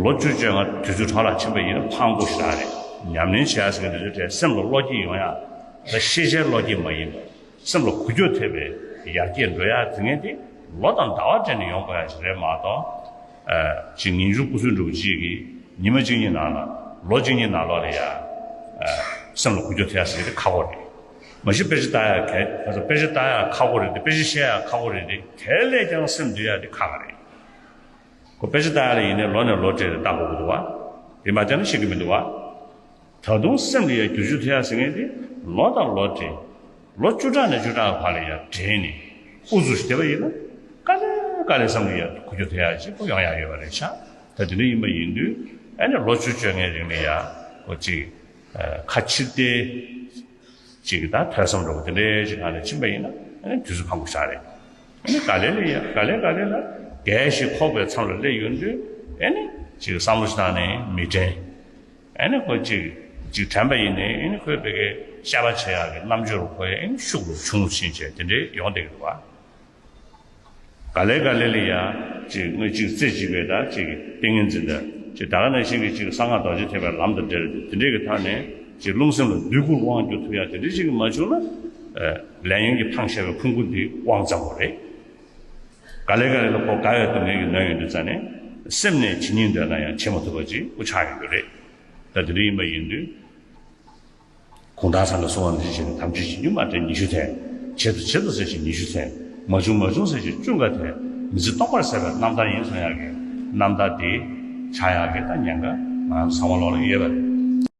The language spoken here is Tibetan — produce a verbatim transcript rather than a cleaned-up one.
ལོ་བཅུ་བཅོ་ལྔ་དུས་ཚོད་འཕྲོ་བརླག་ཕྱིན་པ་ཡིན་ན་ཕངས་པོ་ཞེ་དྲག་རེད། ཉམས་ལེན་བྱེད་ཡ་ཟེར་མཁན་དེ་ཚོའི་གྲས་སེམས་ལ་བློ་སྐྱེད་ཡོང་ཡ། ད་ཤེས་བྱའི་བློ་སྐྱེད་མ་ཡིན་པ། སེམས་ལ་འགུལ་སྐྱོད་ཐེབས་པའི་ཡར་རྒྱས་འགྲོ་ཡ་དེ་ངན་དེ་ལོ་དང་ཟླ་བ་སྤྲད་ནས་ཡོང་དགོས་ཡ་ཞིག་རེད་མ་གཏོགས། ཅིག་ངེས་འབྱུང་ཀུན་གསལ་འདྲ་བོ་ཅིག་གིས་ཉི་མ་གཅིག་གཉིས་ནང་ལ། ལོ་གཅིག་གཉིས་ནང་ལོགས་ལ་ཡ། སེམས་ལ་འགུལ་སྐྱོད་ཐེབས་ཡ་ཟེར་གྱི་དེ་ཁག་པོ་རེད། མ་གཞི་དཔེ་ཆ་ལྟ་ཡ་གལ། དཔེ་ཆ་ལྟ་ཡ་ཁག་པོ་རེད་དེ། དཔེ་ཆ་བཤད་ཡ་ཁག་པོ་རེད་དེ། དེ་ལས་ཀྱང་སེམས་འདུལ་ཡ་དེ་ཁག་རེད། ཁོ་དཔེ་ཆ་ལྟ་ཡ་ལ་ཡིན་ནའི་ལོ་ནས་ལོ་སྤྲད་དེ་ལྟ་དགོས་ཀྱི་འདུག་བ། དེ་མ་བལྟས་ན་ཤེས་ཀྱི་མི་འདུག་བ། ད་དུང་སེམས་ལ་ཡ་བསྒྱུར་བཅོས་ཐེབས་ཡ་ཟེར་མཁན་དེ་ལོ་དང་ལོ་སྤྲད། ལོ་བཅུ་ཕྲག་ནས་བཅུ་ཕྲག་བར་ལ་ཡ་འདྲེས་ནས་ཨུ་ཚུགས་ཤིག་བསྡད་པ་ཡིན་ན། དཀའ་ལས་དཀའ་ལས་སེམས་ལ་ཡ་འགུལ་སྐྱོད་ཐེབས་ཡ་ཅིག་ཁོ་ཡོང་ཡ་ཡོད་པ་རེད་ཤག་ད་དེ་འདྲ་ཡིན་པ་ཡིན་དུས་ཨ་ནི་ལོ་བཅུ་བཅོ་ལྔའི་རིང་ལ་ཡ་ཁོ་ཅིག་ཁ་ཕྱིར་བལྟས། ཅིག་ད་ཐོས་བསམ་འདྲ་བོ་དེ་འདྲའི་ཅིག་སྒང་ནས་ཕྱིན་པ་ཡིན་ན། ཨ་ནི་དུས་ཚོད་ཕངས་པོ་ཞེ་དྲག་རེད། ཨ་ནི་ག་ལེ་ལ་ཡ་ག་ལེ་ག་ལེ་ལ་རྒས་ཤིང་འཁོགས་པའི་མཚམས་ལ་སླེབས་ཡོང་དུས། ཨ་ནི་ཅིག་བསམ་བློ་ཞིག་བཏང་ནས་མི་དྲན། ཨ་ནི་ཁོ་ཅིག་ཅིག་དྲན་པ་ཡིན་ནའི་ཨ་ནི་ཁོའི་བེ་གའི་བཤད་པ་བྱེད་ཡག་གི་རྣམ་དཔྱོད་ལ་ཁོའི་ཨ་ནི་ཤུགས་ལ་ཆུང་ཕྱིན་བྱས་དེ་འདྲའི་ཡོང་བསྡད་ཀྱི་འདུག་བ། ག་ལེ་ག་ལེ་ལ་ཡ་ཅིག་དངོས་གཅིག་རྩེ་གཅིག་པའི་ད་ཅིག་ཏིང་ངེ་འཛིན་དང་ཅིག་ད་ག་ནང་བཞིན་གྱི་ཅིག་གསང་སྔགས་རྡོ་རྗེ་ཐེག་པའི་ལམ་དང་འབྲེལ་ཏེ་དེ་འདྲའི་གི་ཐོག་ནས་ཅིག་རླུང་སེམས་ལ་འདུལ་ཁུག་དབང་བསྒྱུར་ཐུབ་ཡ་དེ་འདྲའི་ཅིག་མ་བྱུང་ན། ལས་ཉོན་གྱི་ཕངས་ཤ་བའི་ཁུང་ཁུང་འདི་དབང་བཙན་པོ་རེད། ག་ལེ་ག་ལེ་ལ་ཁོ་དགའ་བའི་སྡུག་བསྔལ་གྱིས་ནོན་ཡོང་དུས་ཙ་ནས་སེམས་ནས་ཇི་སྙེད་འདོད་ན་ཡང་བྱེད་མ་ཐུབ་པ་ཅིག་ཁོ་ཆགས་ཡོང་གི་རེད། ད་དེ་འདྲ་ཡིན་པ་ཡིན་དུས། གུང་ཐང་ཚང་གིས་གསུངས་པ་ནང་བཞིན་བྱས་ནས་དམ་ཆོས་བྱེད་རྒྱུ་མ་དྲན་ཉི་ཤུ་ཚན། བྱེད་དང་བྱེད་དང་ཟེར་བཞིན་ཉི་ཤུ་ཚན། མ་བྱུང་མ་བྱུང་ཟེར་བཞིན་བཅུ་འགའ་ཐལ། མི་ཚེ་སྟོང་པར་ཟད་པའི་རྣམ་ཐར་ཡིན་གསུང་ཡག་གི་རྣམ་ཐར་དེ་ཆགས་ཡག་གི་ད་ཉེན་ཁ་ང་རང་ཚང་མ་ལོག་ལ་ཡོད་པ་རེད།